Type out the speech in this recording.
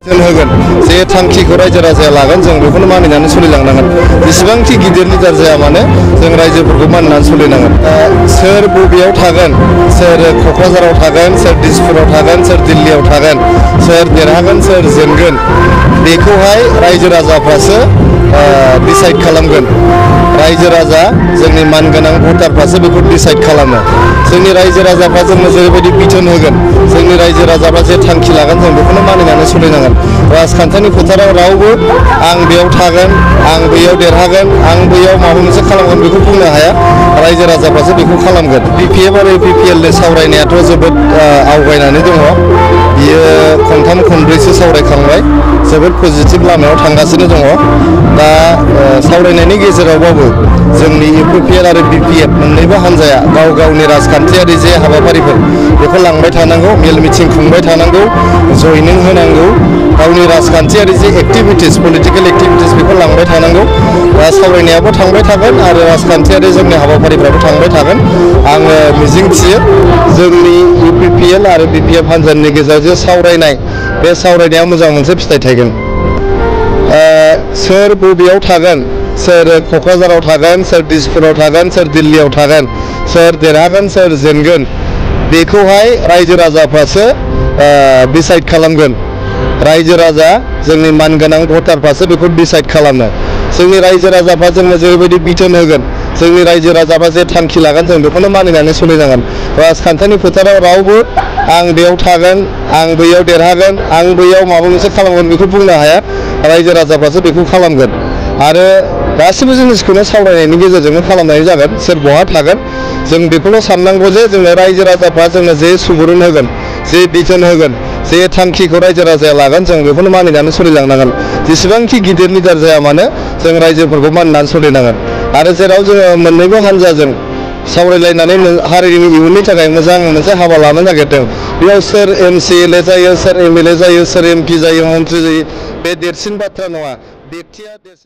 होगोन जे थांखिखौ रायजो राजाया लागोन जों बेखौनो मानिनानै सोलिलांनांगोन जेसेबांखि गिदिर लिडार जाया मानो जों रायजोफोरखौ मानिनानै सोलिनांगोन सोर बबेयाव थागोन सोर क'क्राझाराव थागोन सोर दिसपुराव थागोन सोर दिल्लीयाव थागोन सोर देरहागोन सोर जेनगोन बेखौहाय रायजो राजाफ्रासो डिसाइड खालामगोन रायजो राजा जोंनि मानगोनां भटारफ्रासो बेखौ डिसाइड खालामो जोंनि रायजो राजाफ्रा जोंनो जेरैबायदि बिथोन होगोन जोंनि रायजो राजाफ्रा जे थांखि लागोन जों बेखौनो मानिनानै सोलिनांगोन राजखान्थिनि फोथाराव रावबो आं बेयाव थागोन आं बैयाव देरहागोन आं बैयाव माबा मोनसे खालामगोन बेखौ बुंनो हाया रायजो राजाफ्रासो बेखौ खालामगोन बिपिएफ आरो बिपिएलनि सावरायनायाथ' जोबोद आवगायनानै दङ बियो खनथाम खनब्रैसो सावरायखांबाय जोबोद पजिटिभ लामायाव थांगासिनो दङ दा सावरायनायनि गेजेरावबाबो जोंनि इउपिपिएल आरो बिपिएफ मोननैबो हान्जाया गाव गावनि राजखान्थियारि जे हाबाफारिफोर बेखौ लांबाय थानांगौ मेल मिटिं खुंबाय थानांगौ जयनिं होनांगौ गावनि राजखान्थियारि जे एक्टिभिटिस पलिटिकेल एक्टिभिटिस बेखौ लांबाय थानांगौ दा सावरायनायाबो थांबाय थागोन आरो राजखान्थियारि जोंनि हाबाफारिफ्राबो थांबाय थागोन आङो मिजिंथियो जोंनि इउपिपिएल आरो बिपिएफ हान्जानि गेजेराव जे सावरायनाय बे सावरायनाया मोजां मोनसे फिथाइ थायगोन सोर बबेयाव थागोन सोर क'क्राझाराव थागोन सोर दिसपुराव थागोन सोर दिल्लीयाव थागोन सोर देरहागोन सोर जेनगोन बेखौहाय रायजो राजाफ्रासो डिसाइड खालामगोन रायजो राजा जोंनि मानगोनां भटारफ्रासो बेखौ डिसाइड खालामो जोंनि रायजो राजाफ्रा जोंनो जेरैबायदि बिथोन होगोन जोंनि रायजो राजाफ्रा जे थांखि लागोन जों बेखौनो मानिनानै सोलिनांगोन राजखान्थिनि फोथाराव रावबो आं बेयाव थागोन आं बैयाव देरहागोन आं बैयाव माबा मोनसे खालामगोन बेखौ बुंनो हाया रायजो राजाफ्रासो बेखौ खालामगोन आरो गासिबो जिनिसखौनो सावरायनायनि गेजेरजोंनो खालामनाय जागोन सोर बहा थागोन जों बेखौल' साननांगौ जे जोंनो रायजो राजाफ्रा जोंनो जे सुबुरुन होगोन जे बिथोन होगोन जे थांखिखौ रायजो राजाया लागोन जों बेखौनो मानिनानै सोलिलांनांगोन जेसेबांखि गिदिर लिडार जाया मानो जों रायजोफोरखौ मानिनानै सोलिनांगोन आरो जेराव जोङो मोननैबो हान्जाजों सावरायलायनानै हारिनि इयुननि थाखाय मोजां मोनसे हाबा लानो नागिरदों बेयाव सोर एमसिएलए जायो सोर एमएलए जायो सोर एमपि जायो मन्थ्रि जायो बे देरसिन बाथ्रा नङा व्यक्तिया देरसिन